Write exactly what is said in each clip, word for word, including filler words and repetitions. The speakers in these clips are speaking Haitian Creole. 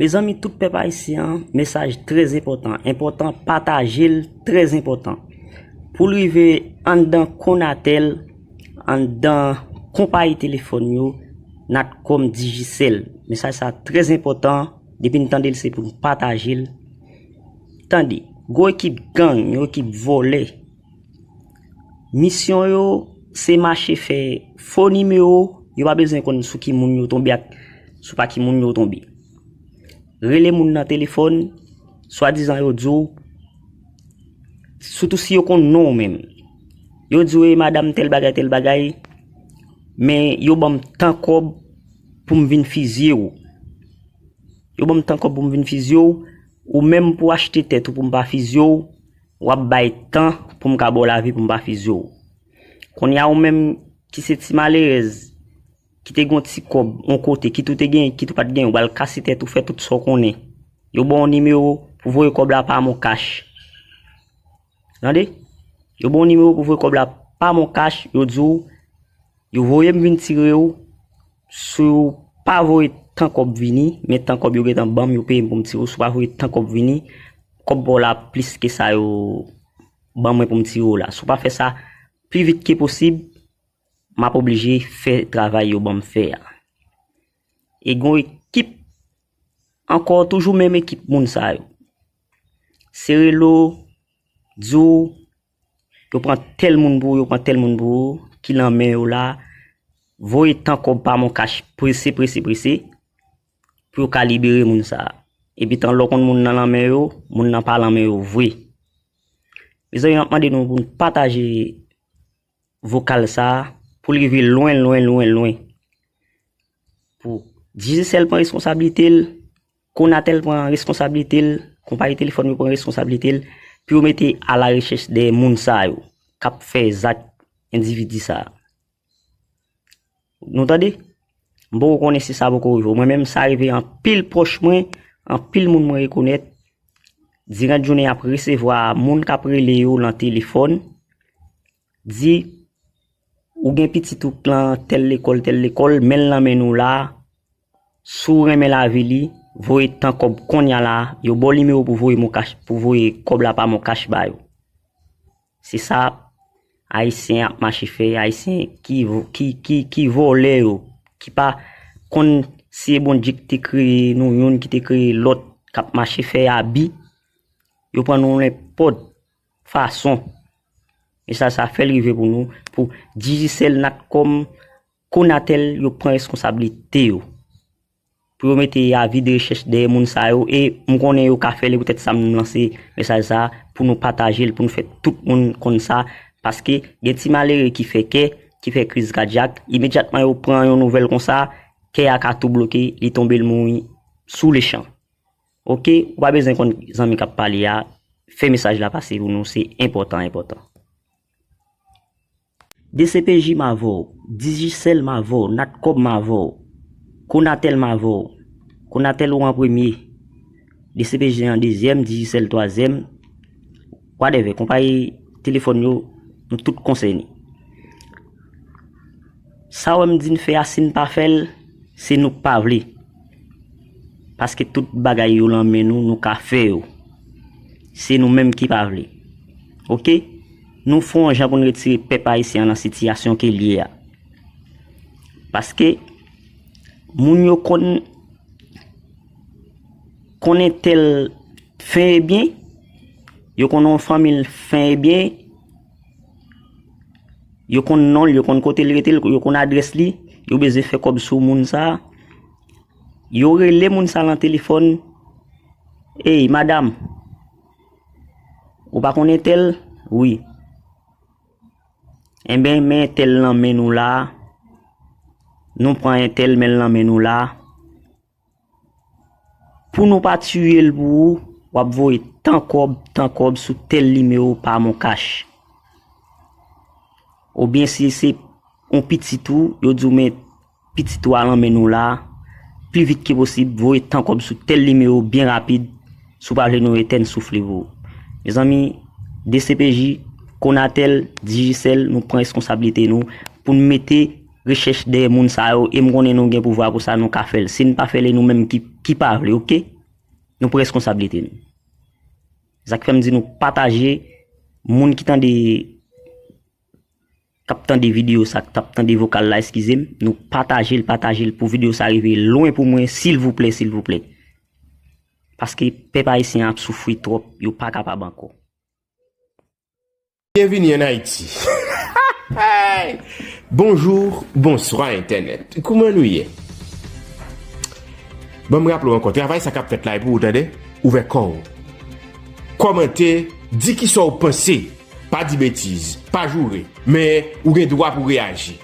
Mezanmi, tout pèp ayisyen an, mesaj trè enpòtan, enpòtan, pataje l, trè enpòtan. Pou l rive anndan Conatel, anndan konpayi telefòn yo, Natcom, Digicel. Mesaj sa trè enpòtan, depi n tande l, se pou n pataje l. Tande, gwo ekip gang, yon ekip vòlè. Misyon yo, se mache fè fo nimewo, yo pa bezwen konn sou ki moun yo tonbe ak sou pa ki moun yo tonbe. Rele moun nan telefòn, swadizan yo di w, sitou si yo konn non w menm. Yo di w, "E madanm tèl bagay, tèl bagay," men yo ban m tan kòb pou m vin fizye w. Yo ban m tan kòb pou m vin fizye w, ou menm pou achte tèt ou pou m pa fizye w, w ap bay tan pou m ka ba w lavi pou m pa fizye w. Kounye a ou menm ki se ti malerèz, ki te gen yon ti kòb yon kote, kit ou te genyen, kit ou pa t genyen, ou pral kase tèt ou, fè tout sa w konnen. Yo ba w nimewo pou voye kòb la pa Moncash. Tande? Yo ba w nimewo pou voye kòb la pa Moncash, yo di w, yo voye m vin tire w, si w pa voye tan kòb vini, men tan kòb yo gentan ban m, yo peye m pou m tire w, si w pa voye tan kòb vini, kòb pa w la plis ke sa yo ban mwen pou m tire w la. Si w pa fè sa pi vit ke posib, m ap oblije fè travay yo ban m fè a. E gen yon ekip ankò, toujou menm ekip moun sa yo. Se rele w, di w, yo pran tèl moun pou ou, yo pran tèl moun pou ou, ki nan men yo la, voye tan kòb pa Moncash prese, prese, prese, pou yo ka libere moun sa a. Epi tan lè w konn moun nan nan men yo, moun nan pa nan men yo vre. Mezanmi, m ap mande nou pou n pataje vokal sa a, pou l rive lwen, lwen, lwen, lwen. Pou Digicel pran responsablite l, Conatel pran responsablite l, konpayi telefòn yo pran responsablite l, pou yo mete a la rechèch dèyè moun sa yo k ap fè zak endividi sa a. Nou tande? M poko konnen si sa poko rive w. Mwen menm, sa rive anpil pwòch mwen, anpil moun mwen rekonèt. Diran jounen y ap resevwa moun k ap rele yo nan telefòn, di, "Ou gen pitit ou k lan tèl lekòl, tèl lekòl, men l nan men nou la, si w renmen lavi li, voye tan kòb kounye a la, yo ba w nimewo pou voye Moncash, pou voye kòb la pa Moncash ba yo." Se sa Ayisyen ap mache fè, Ayisyen ki, ki, ki, ki vòlè yo, ki pa konn si e Bondye ki te kreye nou youn, ki te kreye lòt, k ap mache fè abi, yo pran nou nenpòt fason. Mesaj sa fè l rive pou nou, pou Digicel, Natcom, Conatel, yo pran reskonsablite yo. Pou yo mete avi de rechèch dèyè moun sa yo, e m konnen yo ka fè l, e poutèt sa m lanse mesaj sa a, pou nou pataje l, pou nou fè tout moun konn sa, paske gen ti malere ki fè kè, ki fè kriz kadyak, imedyatman yo pran yon nouvèl konsa, kè a ka tou bloke, li tonbe, l mouri sou lechan. Oke, ou pa bezwen konn zanmi k ap pale a, fè mesaj la pase pou nou, se enpòtan, enpòtan. D C P J m avè w, Digicel m avè w, Natcom m avè w, Conatel m avè w, Conatel ou an premye, D C P J an dezyèm, Digicel twazyèm, whatever, konpayi telefòn yo, nou tout konsène. Sa w wè m di n fè a, si n pa fè l, se nou k pa vle. Paske tout bagay yo lan men nou, nou ka fè yo. Se nou menm ki pa vle. Oke? Nou fè yon jan pou n retire pèp ayisyen an nan sitiyasyon ke l ye a. Paske moun yo konn, konn entèl fen e byen, yo konn yon fanmi l fen e byen, yo konn non l, yo konn kote l rete, yo konn adrès li, yo bezwen fè kòb sou moun sa a. Yo rele moun sa a nan telefòn, "Ey, madanm, ou pa konn entèl?" "Wi." "Enben, men entèl nan men nou la a. Nou pran entèl, men l nan men nou la a. Pou nou pa tiye l pou ou, w ap voye tan kòb, tan kòb sou tèl nimewo pa Moncash." Oubyen si se yon pitit ou, yo di w, "Men pitit ou a lan men nou la a, pi vit ke posib, voye tan kòb sou tèl nimewo byen rapid, si w pa vle nou etèn souf li pou ou." Mezanmi, D C P J, Conatel, Digicel, nou pran reskonsablite nou pou n mete rechèch dèyè moun sa yo, e m konnen nou gen pouvwa pou sa, nou ka fè l. Si n pa fè l, e nou menm ki, ki pa vle, oke? Nou pran reskonsablite nou. Sa k fè m di nou pataje, moun ki tande, k ap tande videyo sa, k t ap tande vokal la, eskize m, nou pataje l, pataje l pou videyo sa rive lwen pou mwen, silvouplè, silvouplè. Paske pèp ayisyen an ap soufri twòp, yo pa kapab ankò. Byenvini ann Ayiti. Bonjou, bonswa entènèt. Kouman nou ye? Ban m raple w ankò, travay sa k ap fèt la e pou ou, tande? Ouvè kò w. Kòmante, di kisa w panse. Pa di betiz, pa joure. Men, ou gen dwa pou reyaji.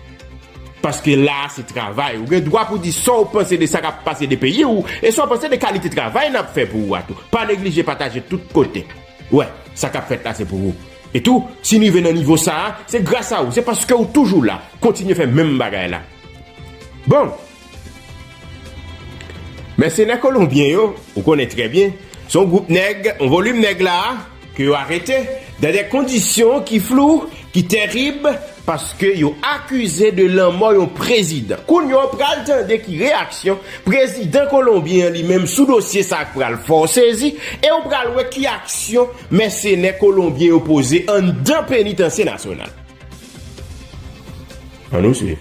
Paske la a se travay. Ou gen dwa pou di sa w panse de sa k ap pase de peyi w e sa w panse de kalite travay n ap fè pou ou a tou. Pa neglije pataje tout kote. Wè, sa k ap fèt la se pou ou. E tou, si n rive nan nivo sa a, se gras a ou, se paske w toujou la. Kontinye fè menm bagay la. Bon. Mèsenè kolonbyen yo, ou konnen trè byen, se yon gwoup nèg, yon volim nèg la a, ke yo arete, dan de kondisyon ki flou, ki terib, paske yo akize de lanmò yon prezidan. Kounye a w pral tande ki reyaksyon prezidan kolonbyen an li menm sou dosye sa a k pral fè w sezi, e w pral wè ki aksyon mèsenè kolonbyen yo poze anndan penitansye nasyonal. Ann nou swiv.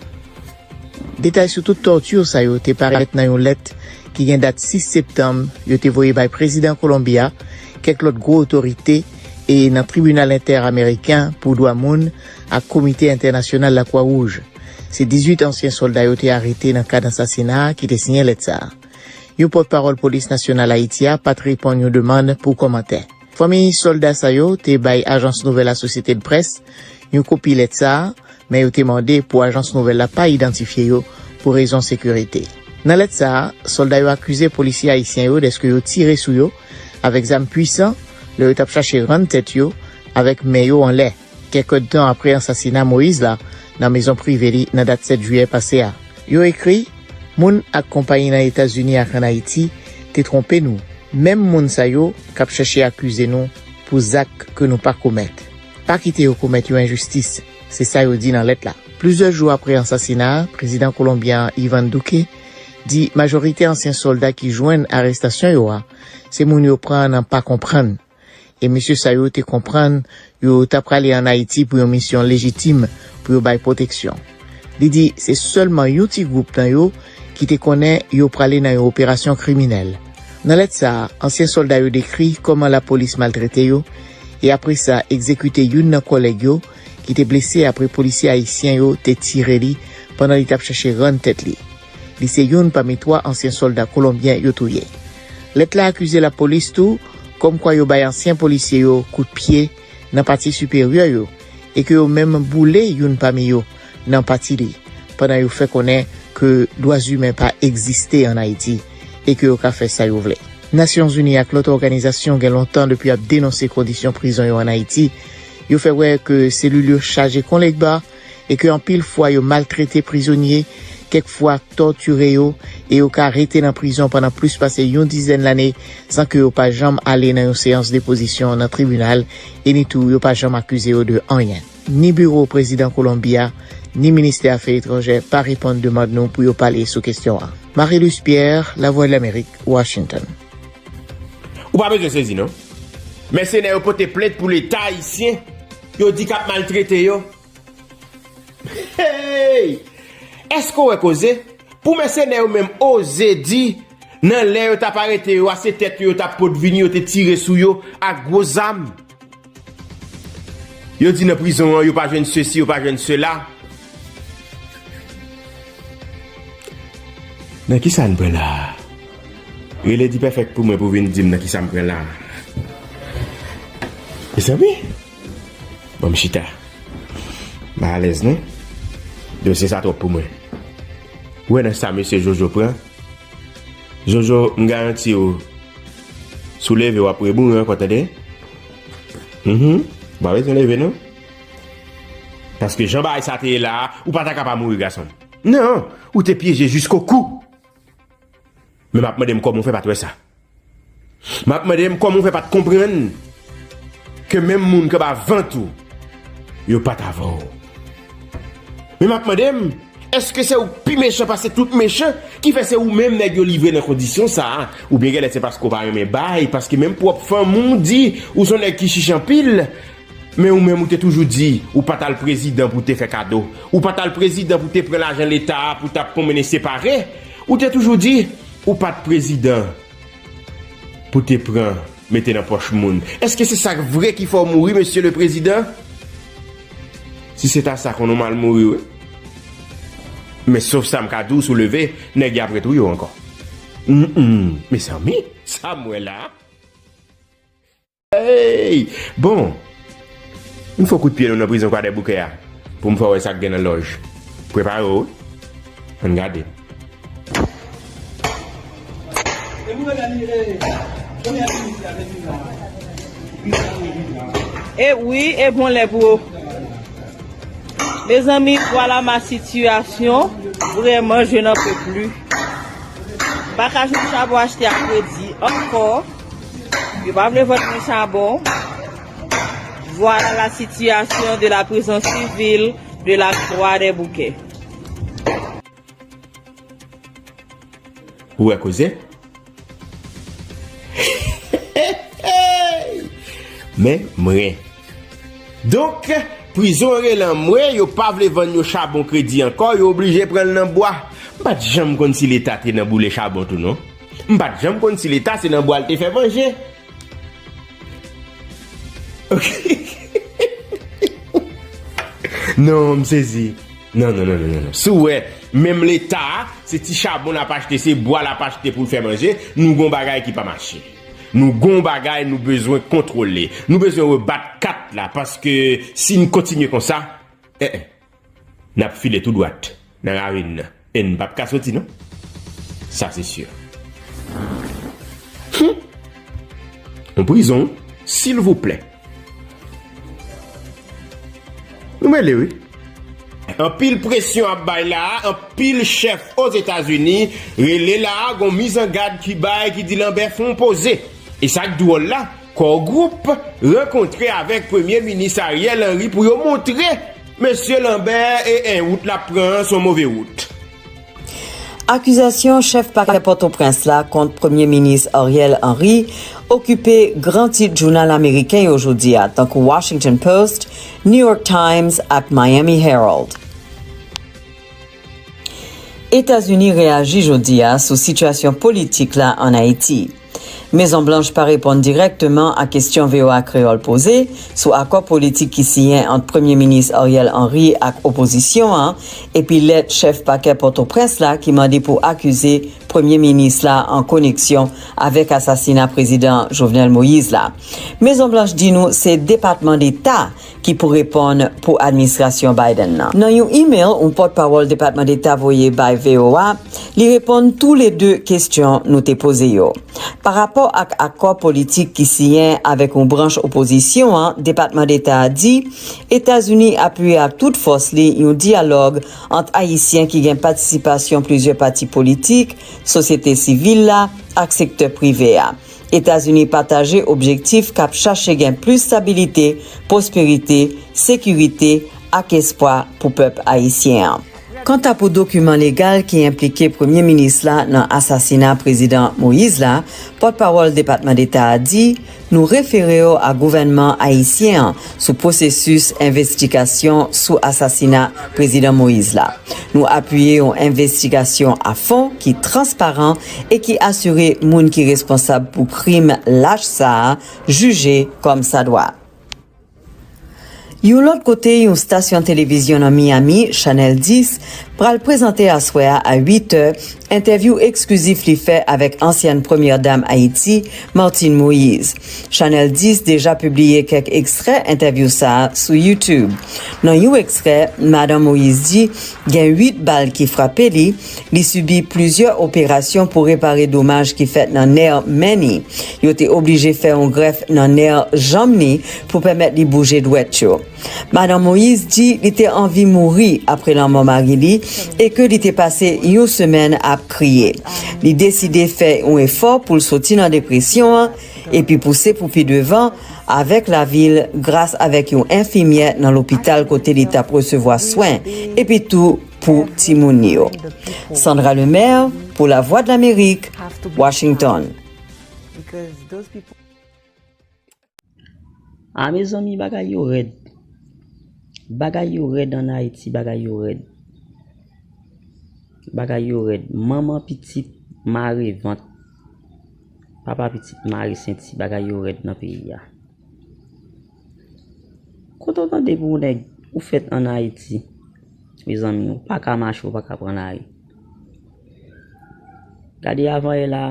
Detay sou tout tòti sa yo te parèt nan yon lèt ki gen dat sis septanm yo te voye bay prezidan Kolonbi a, kèk lòt gwo otorite e nan Tribinal Entèameriken pou Dwa Moun ak Komite Entènasyonal Lakwa Wouj. Se dizuit ansyen sòlda yo te arete nan kad ansasina a ki te siyen lèt sa a. Yon pòtpawòl Polis Nasyonal Ayiti a pa t reponn yon demann pou kòmantè. Fanmi sòlda sa yo te bay ajans nouvèl Asosyetid Près yon kopi lèt sa a, men yo te mande pou ajans nouvèl la pa idantifye yo pou rezon sekirite. Nan lèt sa a, sòlda yo akize polisye ayisyen yo dèske yo tire sou yo avèk zam pwisan lè yo t ap chache rann tèt yo avèk men yo anlè, kèk èdtan apre ansasina Moyiz la nan mezon prive li nan dat sèt jiyè pase a. Yo ekri, moun ak konpayi nan Etazini ak ann Ayiti te twonpe nou. Menm moun sa yo k ap chèche akize nou pou zak ke nou pa komèt. Pa kite yo komèt yon enjistis, se sa yo di nan lèt la. Plizyè jou apre ansasina a, prezidan kolonbyen an, Iván Duque, di majorite ansyen sòlda ki jwenn arestasyon yo a, se moun yo pran nan pa konprann. E mesye sa yo te konprann yo ta prale ann Ayiti pou yon misyon lejitim pou yo bay pwoteksyon. Li di se sèlman yon ti gwoup nan yo ki te konnen yo prale nan yon operasyon kriminèl. Nan lèt sa a, ansyen sòlda yo dekri kòman lapolis maltrete yo e apre sa egzekite youn nan kòlèg yo ki te blese apre polisye ayisyen yo te tire li pandan li t ap chèche rann tèt li. Li se youn pami twa ansyen sòlda kolonbyen yo touye. Lèt la akize lapolis tou kòmkwa yo bay ansyen polisye yo kout pye nan pati siperyè yo e ke yo menm boule youn pami yo nan pati li, pandan yo fè konnen ke dwa imen pa egziste ann Ayiti e ke yo ka fè sa yo vle. Nasyonzini ak lòt òganizasyon gen lontan depi ap denonse kondisyon prizon yo ann Ayiti. Yo fè wè ke selil yo chaje kon legba e ke anpil fwa yo maltrete prizonye, kèk fwa tòtire yo, e yo ka rete nan prizon pandan plis pase yon dizèn lane san ke yo pa janm ale nan yon seyans depozisyon nan tribinal, e ni tou yo pa janm akize yo de anyen. Ni biwo prezidan Kolonbi a, ni ministè afè etranjè pa reponn demann nou pou yo pale sou kesyon an. Marie-Luce Pierre, Lavwadlamerik, Washington. Ou pa bezwen sezi non. Mèsenè yo pote plent pou Leta ayisyen, yo di k ap maltrete yo. Hey! Èske w wè koze? Pou mèsenè yo menm oze di, nan lè yo t ap arete yo a, se tèt yo yo t ap pot vini, yo te tire sou yo ak gwo zam. Yo di nan prizon an, yo pa jwenn sesi, yo pa jwenn sela. Nan kisa n pran la a? Rele Dipèfèk pou mwen pou vin di m nan kisa m pran la a. Mezanmi, ban m chita. M pa alèz non. Dosye sa twòp pou mwen. Ou wè nan sa mesye Jojo pran? Jojo, m garanti w, si w leve w ap reboure ankò, tande? Mhm. Ou pa bezwen leve non. Paske jan bagay sa te ye la a, ou pa ta ka pa mouri, gason m. Non, ou te pyeje jiskokou. Men m ap mande m kòman w fè pa t wè sa. M ap mande m kòman w fè pa t konprann ke menm moun k anba vant ou, yo pa t avè w. Men m ap mande m, Èske se ou k pi mechan pase tout mechan ki fè se ou menm nèg yo livre nan kondisyon sa a? Oubyen genlè se paske w pa renmen bay, paske menm pwòp fanmi w di ou se yon nèg ki chich anpil, men ou menm ou te toujou di ou pa t al prezidan pou w te fè kado, ou pa t al prezidan pou w te pran lajan leta a pou w t ap konmennen separe, ou te toujou di ou pa t prezidan pou w te pran mete nan pòch moun. Èske se sa k vre ki fè w mouri, mesye le prezidan? Si se ta sa, konnen w mal mouri, wi. Men sof sa m ka di w, si w leve, nèg y ap retouye w ankò. Hum, hum. Mezanmi, sa m wè la. Hey! Bon, m fè kout pye nou nan prizon Kwadèboukè a pou m fè w wè sa k gen nan lòj. Prepare w, wi. Ann gade. E wi, e bon lè pou ou. Mezanmi, vwala ma sitiyasyon. Vrèman, je n'en peux plus. M pa ka jwenn chabon achte a kredi ankò. Yo pa vle vann mwen chabon. Voilà la situation de la prison civile de la Croix des Bouquets. Ou wè koze? Men mwen. Donk, prizon an rele anmwe, yo pa vle vann yo chabon kredi ankò, yo oblije pran l nan bwa. M pa t janm konn si Leta te nan boule chabon tou non. M pa t janm konn si Leta se nan bwa l te fè manje. Ok. Non, m sezi. Non, non, non, non, non, non. Si w wè, menm Leta a, se ti chabon l ap achte, se bwa l ap achte pou l fè manje, nou gon bagay ki pa mache. Nou gon bagay nou bezwen kontwole. Nou bezwen rebat kat la, paske si n kontinye konsa, eh, eh, n ap file tou dwat nan ravin nan. E n p ap ka soti non. Sa se si. Hum. Yon prizon, silvouplè. Nou mele wi. Anpil presyon ap bay la a, anpil chèf Ozetazini rele la a, gon mizangad ki bay ki di Lanbè fè yon poze. E sa k dwòl la, Core Group rankontre avèk Premye Minis Ariel Henry pou yo montre Mesye Lanbè e en wout l ap pran an se yon move wout. Akizasyon chèf pakè Pòtoprens la kont Premye Minis Ariel Henry okipe gran tit jounal ameriken yo jodi a, tankou Washington Post, New York Times ak Miami Herald. Etazini reyaji jodi a sou sitiyasyon politik la ann Ayiti. Mezon Blanch pa reponn dirèkteman a kesyon V O A Kreyòl poze sou akò politik ki siyen ant Premye Minis Ariel Henry ak opozisyon an, epi lèt chèf pakè Pòtoprens la ki mande pou akize Premye Minis la an koneksyon avèk asasina Prezidan Jovenel Moïse la. Mezon Blanch di nou se Depatman Deta ki pou reponn pou administrasyon Biden nan. Nan yon imèl yon pòtpawòl Depatman Deta voye bay V O A, li reponn toulede kesyon nou te poze yo. Parapò ak akò politik ki siyen avèk yon branch opozisyon an, Depatman Deta a di Etazini apiye ak tout fòs li yon dyalòg ant Ayisyen ki gen patisipasyon plizyè pati politik, sosyete sivil la ak sektè prive a. Etazini pataje objektif k ap chache gen plis stabilite, pwosperite, sekirite ak espwa pou pèp ayisyen an. Kanta pou dokiman legal ki enplike Premye Minis la nan asasina Prezidan Moïse la, pòtpawòl Depatman Deta a di, nou refere yo a gouvènman ayisyen an sou pwosesis envestigasyon sou asasina Prezidan Moïse la. Nou apiye yon envestigasyon a fon ki transparan e ki asire moun ki responsab pou krim lach sa a jije kòmsadwa. Yon lòt kote, yon stasyon televizyon nan Miami, Chanèl dis, pral prezante aswè a a uit è entèvyou eksklizif li fè avèk ansyèn Premyè Dam Ayiti, Martine Moïse. Chanèl dis deja pibliye kèk ekstrè entèvyou sa a sou YouTube. Nan yon ekstrè, Madan Moïse di gen uit bal ki frape li, li sibi plizyè operasyon pou repare domaj ki fèt nan nè men li. Yo te oblije fè yon grèf nan nè janm li pou pèmèt li bouje dwèt yo. Madan Moïse di li te anvi mouri apre lanmò mari li e ke li te pase yon semèn ap kriye. Li deside fè yon efò pou l soti nan depresyon an epi pouse pou pi devan avèk lavi l gras avèk yon enfimyè nan lopital kote li t ap resevwa swen, epi tou pou timoun yo. Sandra Lemaire pou Lavwadlamerik, Washington. A, mezanmi, bagay yo rèd. Bagay yo rèd ann Ayiti, bagay yo rèd. Bagay yo rèd. Manman pitit mare vant. Papa pitit mare senti, bagay yo rèd nan peyi a. Kote w tande pou yon nèg ou fèt ann Ayiti, mezanmi, ou pa ka mache, ou pa ka pran lari. Gade avan yè la,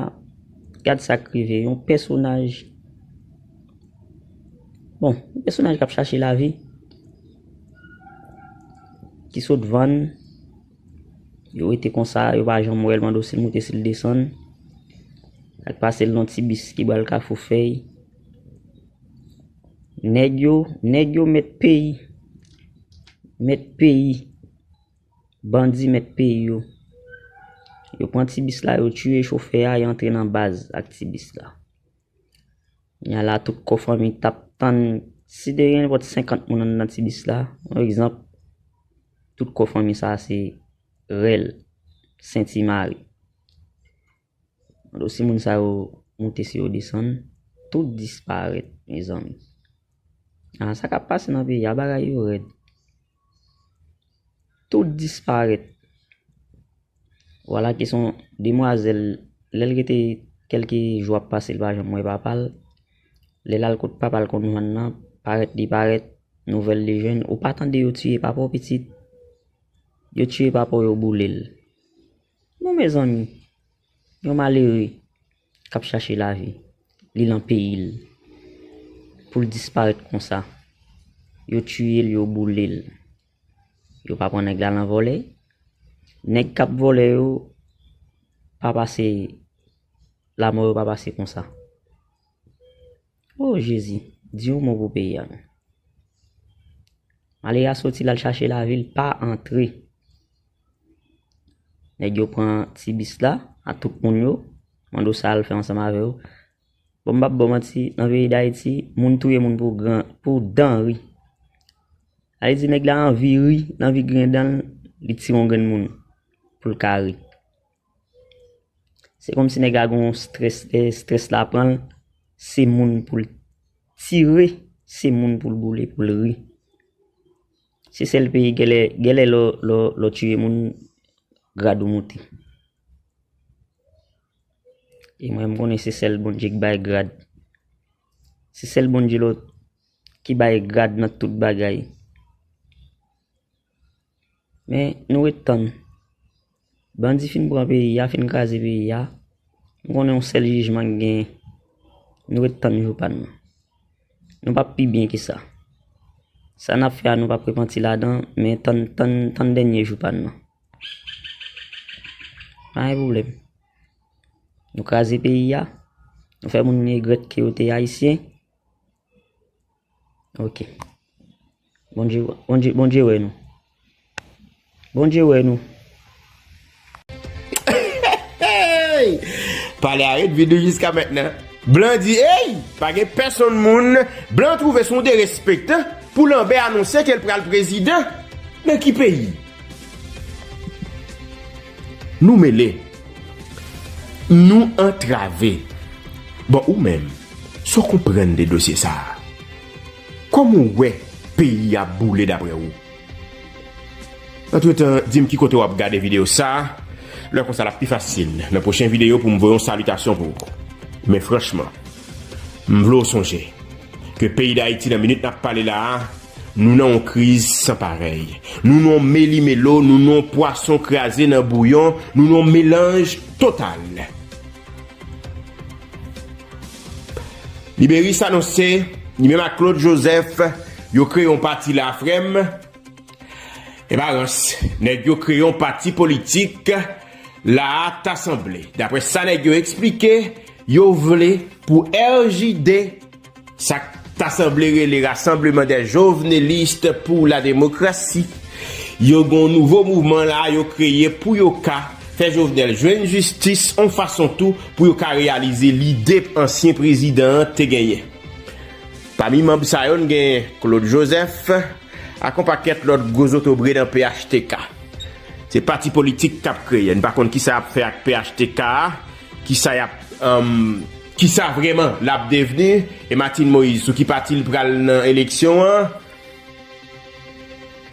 gad sa k rive, yon pèsonaj, bon, yon pèsonaj k ap chache lavi, ki sot vann, yo rete konsa, yo pa janm wè l, mande w si l moute, si l desann. Sa k pase l nan ti bis ki ba l Kafou Fèy. Nèg yo, nèg yo mèt peyi. Mèt peyi. Bandi mèt peyi yo. Yo pran ti bis la, yo tiye chofè a, y antre nan baz ak ti bis la. Kounye a la, tout kò fanmi t ap tann, si te gen nenpòt senkant moun anndan ti bis la, yon egzanp, tout kò fanmi sa a se rèl, senti mare. Mande w si moun sa yo moute, si yo desann, tout disparèt, mezanmi. A, sa k ap pase nan peyi a, bagay yo rèd. Tout disparèt. Vwala kesyon demwazèl, lè l rete kèlke jou ap pase, l pa janm wè papa l. Lè l al kot papa l konn vann nan, parèt li parèt, nouvèl li jwenn, ou pa tande yo tiye papa w pitit. Yo tiye papa w, yo boule l. Bon, mezanmi, yon malere k ap chache lavi, li nan peyi l, pou l disparèt konsa. Yo tiye l, yo boule l. Yo pa pran nèg la nan vòlè. Nèg k ap vòlè yo pa pase, lanmò yo pa pase konsa. O Jezi, di yon mo pou peyi a non. Malere a soti l al chache lavi, l pa antre. Nèg yo pran ti bis la, a tout moun yo, mande w sa al fè ansanm avè yo. Bon, m p ap ba w manti, nan peyi Dayiti, moun touye moun pou gran, pou dan ri. Sa vle di nèg la anvi ri, l anvi griyen dan l, li tire yon grenn moun pou l ka ri. Se kòmsi nèg la gen yon strès, lè strès la pran l, se moun pou l tire, se moun pou l boule, pou l ri. Se sèl peyi genlè, genlè lè w, lè w, lè w tiye moun, grad ou moute. E mwen, m konnen se sèl Bondye ki bay grad. Se sèl Bondye lòt ki bay grad nan tout bagay. Men, nou ret tann. Bandi fin pran peyi a, fin kraze peyi a. M konnen yon sèl jijman ki genyen. Nou ret tann jou pa n nan. Nou p ap pi byen ke sa. Sa n ap fè a, nou p ap repanti ladan, men tann, tann, tann dènye jou pa n nan. Pa gen pwoblèm. Nou kraze peyi a. Nou fè moun regrèt ke yo te ayisyen. Ok. Bondye, Bondye, Bondye wè nou. Bondye wè nou. Hey! Pale a ret vid wi jiska mentnan. Blan di, ey! Pa gen pèsonn moun. Blan twouve se yon derespektan pou Lanbè anonse ke l pral prezidan. Nan ki peyi? Nou mele. Nou antrave. Bon, ou menm, sa w konprann de dosye sa a? Kòman w wè peyi a boule daprè ou? Antretan, di m ki kote w ap gade videyo sa a. Lè konsa, l ap pi fasil nan pwochen videyo pou m voye yon salitasyon pou ou. Men franchman, m vle w sonje ke peyi Dayiti, nan minit n ap pale la a, nou nan yon kriz san parèy. Nou nan yon melimelo, nou nan yon pwason kraze nan bouyon, nou nan yon melanj total. Liberis anonse, li menm ak Claude Joseph, yo kreye yon pati la, frè m. E pa rans, nèg yo kreye yon pati politik la a ta sanble. Daprè sa nèg yo eksplike, yo vle pou R J D, sa k ta sanble rele Rassemblement des Jovenelistes pour la Démocratie, yo gen yon nouvo mouvman la yo kreye pou yo ka fè Jovenel jwenn jistis yon fason tou pou yo ka reyalize lide ansyen prezidan an te genyen. Pami manm sa yo, n gen Claude Joseph ak yon pakèt lòt gwo zotobre nan P H T K. Se pati politik k ap kreye. Nou pa konn kisa y ap fè ak P H T K a, kisa y ap, um, kisa vrèman l ap devni, e Martine Moïse, sou ki pati l pral nan eleksyon an.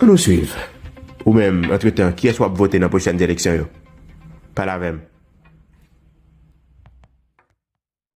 Ann nou swiv. Ou menm, antretan, kiyès w ap vote nan pwochèn eleksyon yo? Pale avè m.